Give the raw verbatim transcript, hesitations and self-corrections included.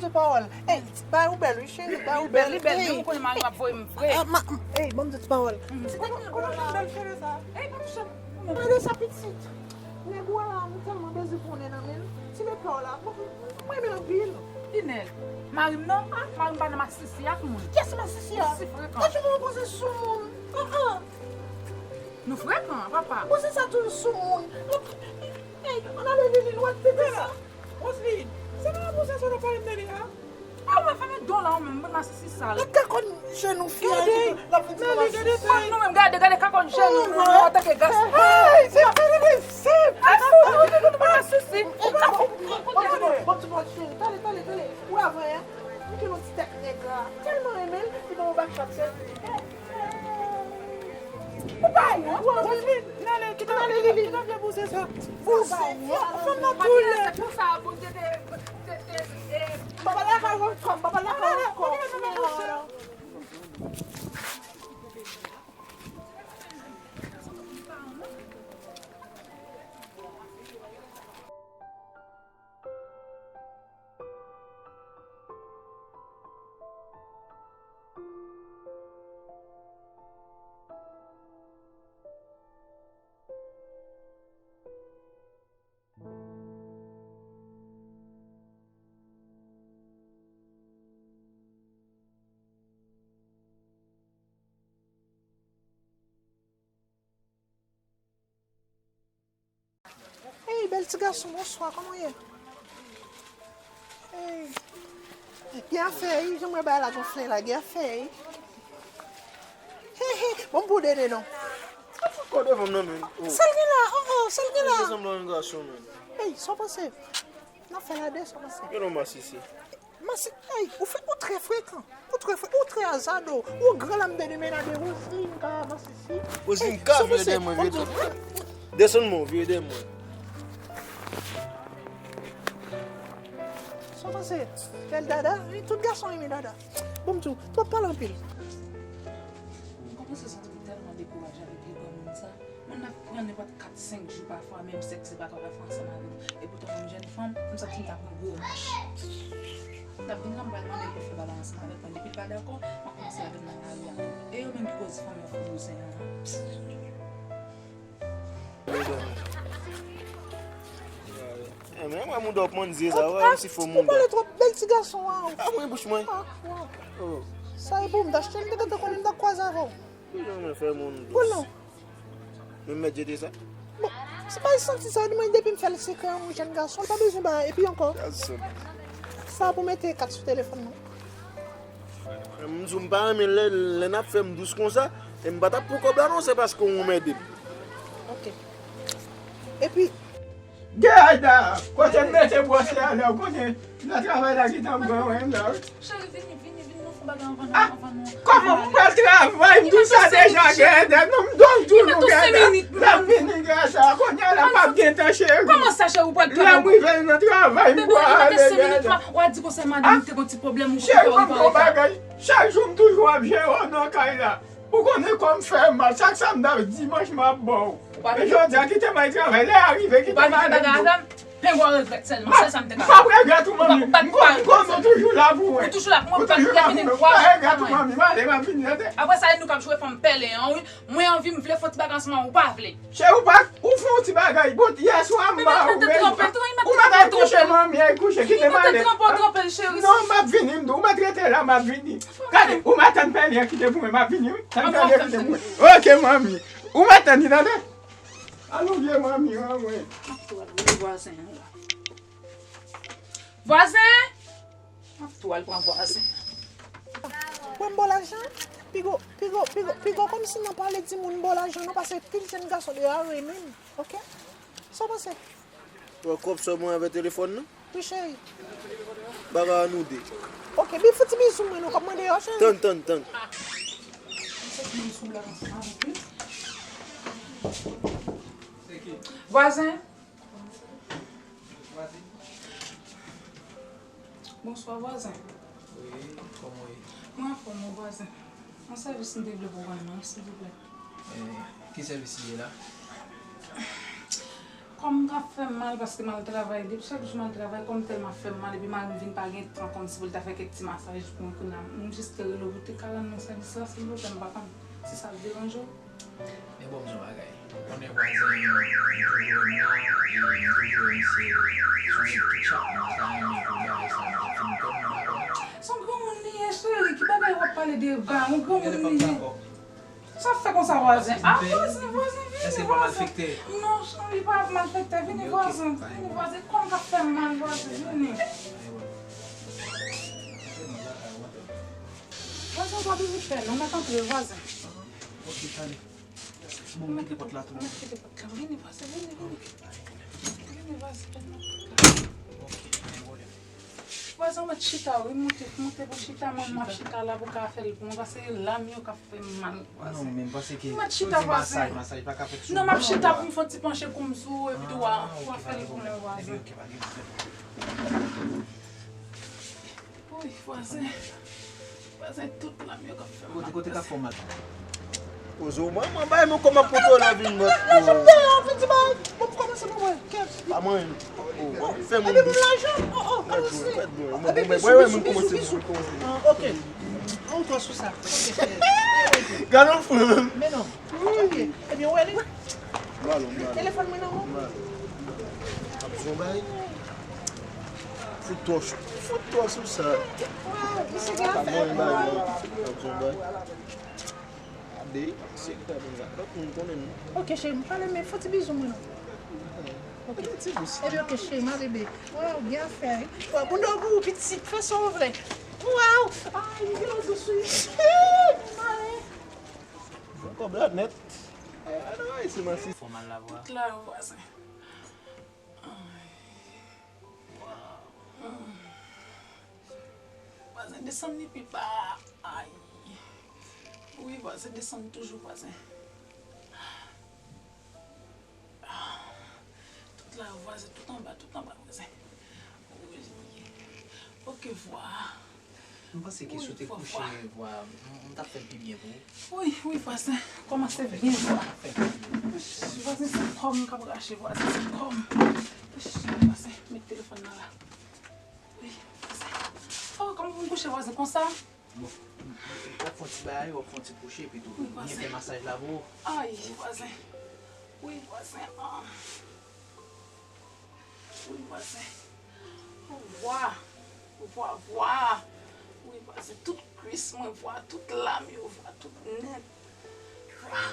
m di w pawòl. Ey, bay ou bèl, wi, cheri, bay ou bèl. Li bèl, li bèl, men ou konnen mari m ap voye m vre. Ey, ban m di w ti pawòl. Ti nèg la, gade sa pitit. Nèg ou a la, m tèlman bezwen konnen nan men l. Ti nèg pa w la, mwen renmen l anpil. Inèl, mari m nan, mari m pa nan masisi ak moun. Kiyès masisi a? Masisi frekan. Kòm ou panse sou moun? An, an. Nou frekan, papa. Ou se sa tou sou moun. Ey, ann ale li, li lwen tete sa. Roseline, se pa pou sa sa w ap pale m de li a? A, ou fèmen don la, ou menm, mwen masisi sal. Gade kakòn jenou fi a, l ap vin di mwen masisi. Mwen nou menm, gade, gade kakòn jenou nou, nou, antanke gason. Hey, se pa de sip. A, ou, ou, ou, ou, mwen masisi. Bon, bon, bon, bon, cheri, tande, tande, tande. Ou wè avan yè, m te yon ti tèt nèg la. Tèlman renmen l, li ban m yon bak chapsèl. Ou pa wont, Roseline? N ale, kite, kite, kite vye bouse sa. Ou pa wont? Fanm nan tou lèd. Se pou sa Bondye te, te, te, te, Papa la ka wont kòm, papa la ka wont kòm. Papa la ka wont kòm. Ti gason, bonswa, kòman w ye? Hey. Gen afè, wi, jan m wè bagay la gonfle la, gen afè, wi. Hey, hey, bon, m pou dede non. Kòde fanm nan, men. Oh. Sa l gen la? Oh, oh, sa l gen la? Ou sanble yon gason, men. Hey, sa w panse? N ap fè la de, sa w panse? Gen non masisi. Masi, hey, ou fè, ou trè frekan. Ou trè fre, ou trè azado. Ou gran la m te de mennaj de Roseline ka masisi. Roseline ka vire dèyè mwen, vire dèyè mwen. Desann mwen, vire dèyè mwen. Sa w panse? Bèl dada? Wi, tout gason renmen dada. Bon, m di w, twòp pale anpil. Ou konprann se santi m tèlman dekouraje avèk vye granmoun sa. Moun nan pran nenpòt kat, senk jou pafwa, menm sèks li pa ka fè ansanm avè m. Epoutan, kòm jèn fanm, m santi m ta pran gwo manch. M t ap vin la, m pral mande l pou l fè bagay ansanm avèk mwen. Depi l pa dakò, m ap kòmanse lage l nan lari a tou. E yo menm ki koz fanm yo fè bouzen an. E men, mwen mouda w ap manzye sa, wè, m si fo mouda. Ou pale twòp, bèl ti gason, waw. A mwen, bouch mwen. Ah, waw. Oh. Sa e pou m t achte l, m te gentan konnen m t ap kwaze avè w. Ki jan mwen fè moun dous? Bon, non. Men m mèt jete sa? Bon, se pa santi sa, mwen depi m fè l sekrè an, yon jèn gason, l pa bezwen ba, epi ankò. Gason. Sa pou mete kat sou telefòn mwen. M di w m pa renmen lè, lè n ap fè m dous konsa, e m pa t ap pran kòb la non, se paske w anmède m. Ok. Epi, Gèda, kote m mete bwòs la la, ou konnen nan travay la gentan m pran menm la, wi. Cheri, vini, vini, vini, nou fè bagay anvan nou, anvan nou. Kòman m pral travay, m di w sa deja, Gèda, non, m di w, m di w, Gèda, m ap vini, Gèda, kounye a la, m ap gen tan, cheri. Kòman sa, cheri, ou pral travay? Lè m rive nan travay, m pral ale, Gèda. W a di konsa, madanm, te gon ti pwoblèm, ou pral travay. Cheri, ban m yon bagay, chak jou m toujou ap jere w nan kay la. Ou konnen kò m fè m mal, chak samdi ak dimanch m ap ba w. E jodi a, kite m al travay, lè a rive, kite m ale. Pengwa regrèt sèlman, se sa m te ka fè. M p ap regrèt ou, manmi. M konnen w toujou la pou mwen. Ou toujou la pou mwen, ou pa regrèt ou, manmi. M ale, m ap vini, tande. Apre sa, e nou k ap jwe fanm pèlen an, wi. Mwen anvi, m vle fè yon ti bagay ansanm, ou pa vle. Cheri, ou pa, ou fè yon ti bagay. Bon, yè swa m ba ou, men ou mèt al kouche, manmi, al kouche, kite m ale. Non, m ap vini, m di w, ou mèt rete la, m ap vini. Gade, ou mèt tann pèlen an kite pou mwen, m ap vini, wi. Tann pèlen an kite pou mwen. Ok, manmi. Ou mèt tann li, tande. Al ouvri manmi an, mwen. M ap tou al ouvri vwazen an la. Vwazen! M ap tou al pran vwazen. Mwen m ba w lajan? Piga, piga, piga, piga kòmsi nan pale di moun m ba w lajan non, paske pil jèn gason deyò a renmen m, ok? Sa w panse? Wè kòb sa w ban mwen avè telefòn nan? Wi, cheri. Bagay a nou de. Ok, bi, fouti bizou mwen non, kòb mwen deyò, cheri. Tann, tann, tann. Vwazen. Bonswa, vwazen. Wi, kòman w ye? Mwen anfòm, wi, vwazen. Yon sèvis m te vle pou vwazen an, silvouplè. Eh, ki sèvis li ye la? Kò m ap fè m mal paske m al travay, depi chak jou m al travay, kò m tèlman ap fè m mal, epi mari m vin pa gen tan kòmsi pou l ta fè kèk ti masaj pou mwen kounye a. M jis te rele w pou te ka rann mwen sèvis la, silvouplè, m pa konn si sa ap deranje w. Men bon, m di w yon bagay. Ou konnen vwazen an, li toujou renmen m la, e li toujou renmen se, se yon nèg ki tchap, m pa ta renmen pou bagay sa, m te fin tèt m pa konn. Se yon granmoun li ye, cheri, ki bagay w ap pale de va, yon granmoun li ye. Sa fè konsa, vwazen? Ah, vwazen, vwazen, vini, vwazen. Èske l pa malfektè? Non, cheri, li pa malfektè. Vini, vwazen, vini, vwazen. Kò m k ap fè m mal, vwazen, vini. Vwazen, ou pa bezwen pè, non, mèt antre, vwazen. Ok, ale. Bon, m kite pòt la tou. Mèt kite pòt la. Vini, vwazen, vini, vini. Vini, vwazen, mèt nan pòt la. Ok, pa gen pwoblèm. Vwazen, ou mèt chita, wi, moute, moute pou chita, mwen, m ap chita la pou ka fè l pou mwen, paske lam yo k ap fè m mal, vwazen. Non, men m panse ke pou di masaj, masaj pa ka fèt sou non, m ap chita pou m fè yon ti panche kou m sou ou, epi tou w a, w a fè l pou mwen, vwazen. Epi ok, pa gen pwoblèm. Wi, vwazen. Vwazen, tout lam yo k ap fè m mal. Kote, kote k ap fè w mal? Poze w, mwen, mwen, bay mwen kòman kote w la vin mèt. Lajan m te an, vin di bay. Bon, m kòmanse pou mwen. Kèt. Pa mwen. Fè moun dous. Epi pou lajan? Oh, oh, pa osi. Epi bizou, bizou, bizou, bizou. Ah, ok. An ou twa sou sa. Ok, cheri. Gade yon fanm. Men non. Ok. Ebyen, ou wè li? Telefòn mwen nan men w. Ap zonbay. Fout twò sou, fout twò sou sa. Misye gen afè. Ap zonbay. Ap zonbay. Gade, se krab la. Lòt moun konnen nou. Ok, cheri, m pale, men fè ti bizou mwen non. Ti dous. Ebyen, ok, cheri, m a bebe. Waw, gen afè, wi. Waw, moun nan gou, pitit, fè sa w vle. Waw, ay, li gen dous, wi. Male. Fè kòb la nèt. Ay, ay, se masi. Fò mal la vwa. Tout la, vwazen. Ay. Waw. Vwazen, desann li pi ba. Ay. Wi, vwazen, desann toujou, vwazen. Tout la, vwazen, tout anba, tout anba, vwazen. Wi. Ok, vwa. M panse ke si w te kouche, vwa, m, m t ap fè l pi byen pou ou. Wi, wi, vwazen. Kòmanse byen, vwa. Vwazen, se kò m k ap rache, vwazen, se kò m. Vwazen, met telefòn nan la. Wi, vwazen. Oh, kòman pou m kouche, vwazen, konsa? Bon, w ap fè yon ti bagay, w ap fè yon ti kouche, epi tou, wi, vwazen, fè masaj la pou ou. Ay, vwazen. Wi, vwazen. Ah. Wi, vwazen. Vwa. Vwa, vwa. Wi, vwazen. Tout kwis mwen, vwa. Tout lam yo, vwa. Tout nèt. Vwa.